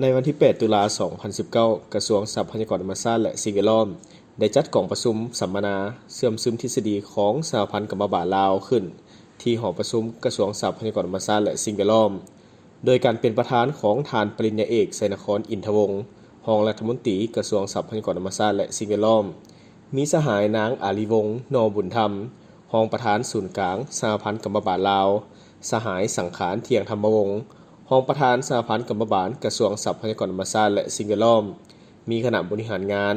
ໃນວັນທີແປດ ຕຸລາ ສອງພັນສິບເກົ້າ ກະຊວງຊັບພະຍາກອນທຳມະຊາດ ແລະ ສິ່ງແວດລ້ອມ ໄດ້ຈັດກອງປະຊຸມສຳມະນາເຊື່ອມຊຶມທິດສະດີຂອງສະຫະພັນກຳມະບານລາວຂຶ້ນ ທີ່ຫໍປະຊຸມກະຊວງຊັບພະຍາກອນທຳມະຊາດ ແລະ ສິ່ງແວດລ້ອມ ໂດຍການເປັນປະທານຂອງທ່ານປະລິນຍາເອກ ໄຊນະຄອນ ອິນທະວົງ ຮອງລັດຖະມົນຕີກະຊວງຊັບພະຍາກອນທຳມະຊາດ ແລະ ສິ່ງແວດລ້ອມ, ມີສະຫາຍນາງ ອາລີວົງ ນໍບຸນທຳ ຮອງປະທານສູນກາງສະຫະພັນກຳມະບານລາວ, ສະຫາຍ ສັງຂານ ທ່ຽງທຳມະວົງ ຮອງປະທານສະຫະພັນກຳມະບານກະຊວງຊັບພະຍາກອນທຳມະຊາດ ແລະ ສິ່ງແວດລ້ອມ, ມີຄະນະບໍລິຫານງານ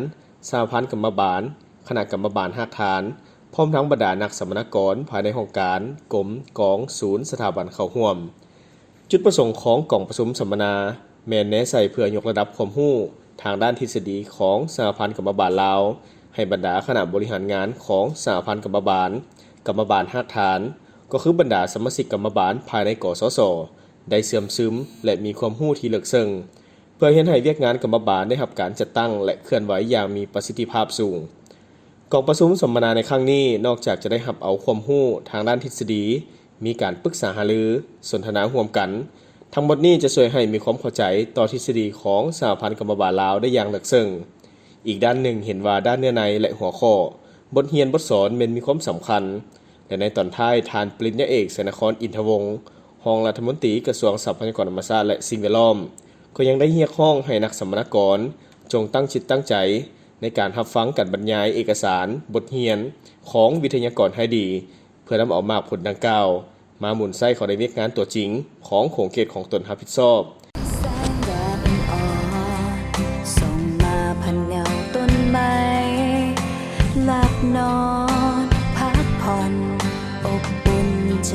ສະຫະພັນກຳມະບານ, ຄະນະກຳມະບານຮາກຖານ ພ້ອມທັງບັນດານັກສຳມະນາກອນພາຍໃນຫ້ອງການ, ກົມ, ກອງ, ສູນ, ສະຖາບັນເຂົ້າຮ່ວມ. ຈຸດປະສົງຂອງກອງປະຊຸມສຳມະນາ ແມ່ນແນໃສ່ເພື່ອຍົກລະດັບຄວາມຮູ້ທາງດ້ານທິດສະດີຂອງສະຫະພັນກຳມະບານລາວ ໃຫ້ບັນດາຄະນະບໍລິຫານງານຂອງສະຫະພັນກຳມະບານ, ກຳມະບານຮາກຖານ ກໍຄືບັນດາສະມາຊິກກຳມະບານພາຍໃນ ກສຊ ໄດ້ເຊື່ອມຊຶມ ແລະ ມີຄວາມຮູ້ທີ່ເລິກເຊິ່ງ ເພື່ອເຮັດໃຫ້ວຽກງານກຳມະບານໄດ້ຮັບການຈັດຕັ້ງ ແລະ ເຄື່ອນໄຫວຢ່າງມີປະສິດທິພາບສູງ. ກອງປະຊຸມສຳມະນາໃນຄັ້ງນີ້ ນອກຈາກຈະໄດ້ຮັບເອົາຄວາມຮູ້ທາງດ້ານທິດສະດີ, ມີການປຶກສາຫາລື, ສົນທະນາຮ່ວມກັນ, ທັງໝົດນີ້ຈະຊ່ວຍໃຫ້ມີຄວາມເຂົ້າໃຈຕໍ່ທິດສະດີຂອງສະຫະພັນກຳມະບານລາວໄດ້ຢ່າງເລິກເຊິ່ງ. ອີກດ້ານໜຶ່ງເຫັນວ່າດ້ານເນື້ອໃນ ແລະ ຫົວຂໍ້, ບົດຮຽນ, ບົດສອນແມ່ນມີຄວາມສຳຄັນ ແລະ ໃນຕອນທ້າຍ ທ່ານປະລິນຍາເອກ ໄຊນະຄອນ ອິນທະວົງ ຮອງລັດຖະມົນຕີກະຊວງຊັບພະຍາກອນທຳມະຊາດ ແລະ ສິ່ງແວດລ້ອມ ກໍຍັງໄດ້ຮຽກຮ້ອງໃຫ້ນັກສຳມະນາກອນ ຈົ່ງຕັ້ງຈິດຕັ້ງໃຈໃນການຮັບຟັງການບັນຍາຍເອກະສານ, ບົດຮຽນຂອງວິທະຍາກອນໃຫ້ດີ ເພື່ອນຳເອົາໝາກຜົນດັ່ງກ່າວ ມາໝູນໃຊ້ເຂົ້າໃນວຽກງານຕົວຈິງຂອງຂົງເຂດຂອງຕົນຮັບຜິດຊອບ. ແສງແດດອ່ອນໆ ສ່ອງມາຜ່ານແນວຕົ້ນໄມ້ ຫຼັບນອນພັກຜ່ອນ ອົບອຸ່ນໃຈ.